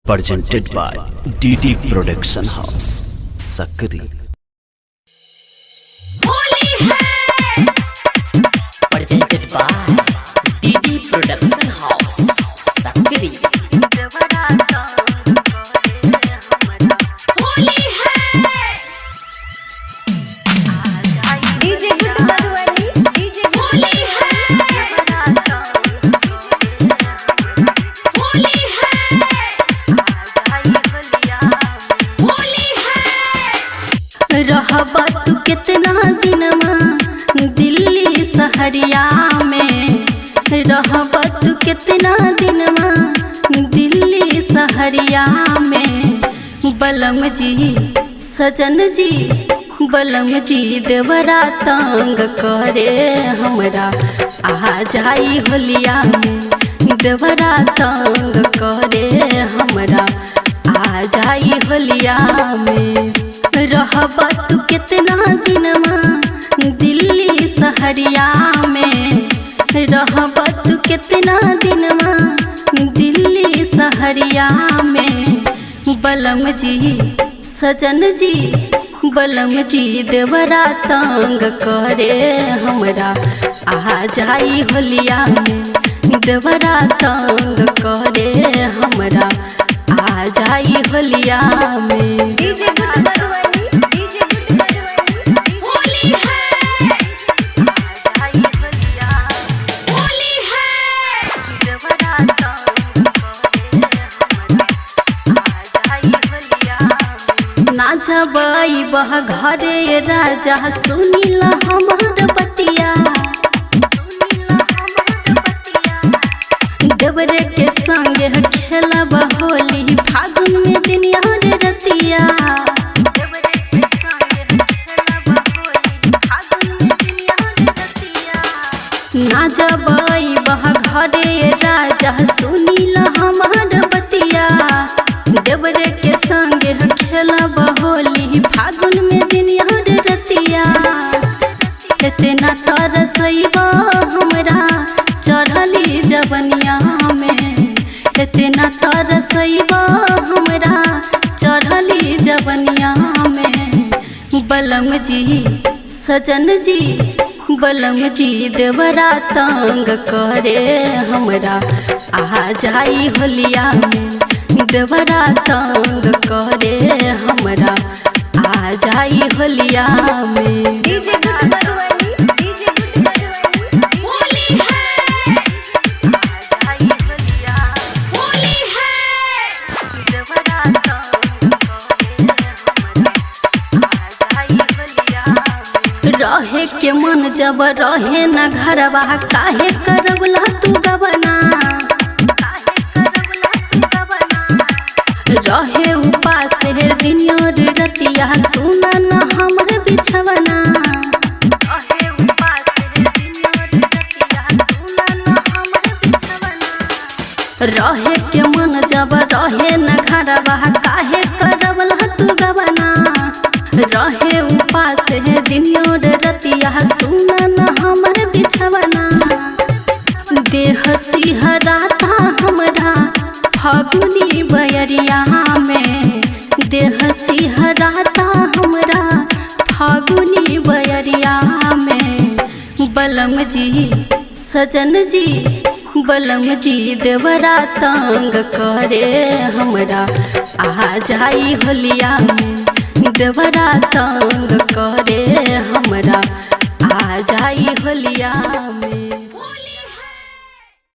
Presented by DD Production House, Sakri. Holi है। Presented by DD Production House, Sakri. Holi है। DJ Guddu Madhubani, DJ Holi है। होली है। होली है। रहबा तू कितना दिनमा दिल्ली सहरिया में, रहबा तू कितना दिनमा दिल्ली सहरिया में। बलम जी सजन जी, बलम जी देवरा तंग करे हमरा आ जाई होलिया में। देवरा तंग करे हमरा आ जाई होलिया में। रहबा तू कितना दिनमा दिल्ली सहरिया में, रहबा तू कितना दिनमा दिल्ली सहरिया में। बलम जी सजन जी, बलम जी देवरा तंग करे हमरा आ जाई होलिया में। देवरा तंग करे हमरा आ जाई होलिया में। DJ Guddu Madhubani, DJ Guddu Madhubani. Holi है। होली है। ना जबई बह घरे राजा, सुनिल हमार बतिया। देवरे के संगे खेलब होली फागुन में दिन यार रतिया। ना जबई बह घरे राजा, सुनिल हमार बतिया। देवरे के संगे खेलब होली फागुन में दिन यार रतिया। इतना तरसैबा हमरा चढ़ली जवनिया में, इतना तरसैबा हमरा चढ़ली जवनिया में। बलम जी सजन जी, बलम जी देवरा तंग करे हमरा आ जाई होलिया में। देवरा तंग करे हमरा आ जाई होलिया में। DJ Guddu Madhubani, DJ Guddu Madhubani. Holi है। होली है। रहे के मन जब रहे न घरवा, काहे करवला तू गबना। रहे उपास हे दिन और रतिया, सुना न हमर बिछवना। रहे उपास हे दिन और रतिया, सुना न हमर बिछवना। रहे के मन जब रहे न घरवा, काहे करवला तू गबना। रहे उपास हे दिन और रतिया, सुना न हमर बिछवना। देह सिहराता हमरा फागुनी बयरिया में, देह सिहराता हमरा फागुनी बयरिया में। बलम जी सजन जी, बलम जी देवरा तंग करे हमरा आ जाई होलिया में। देवरा तंग करे हमरा आ जाई होलिया।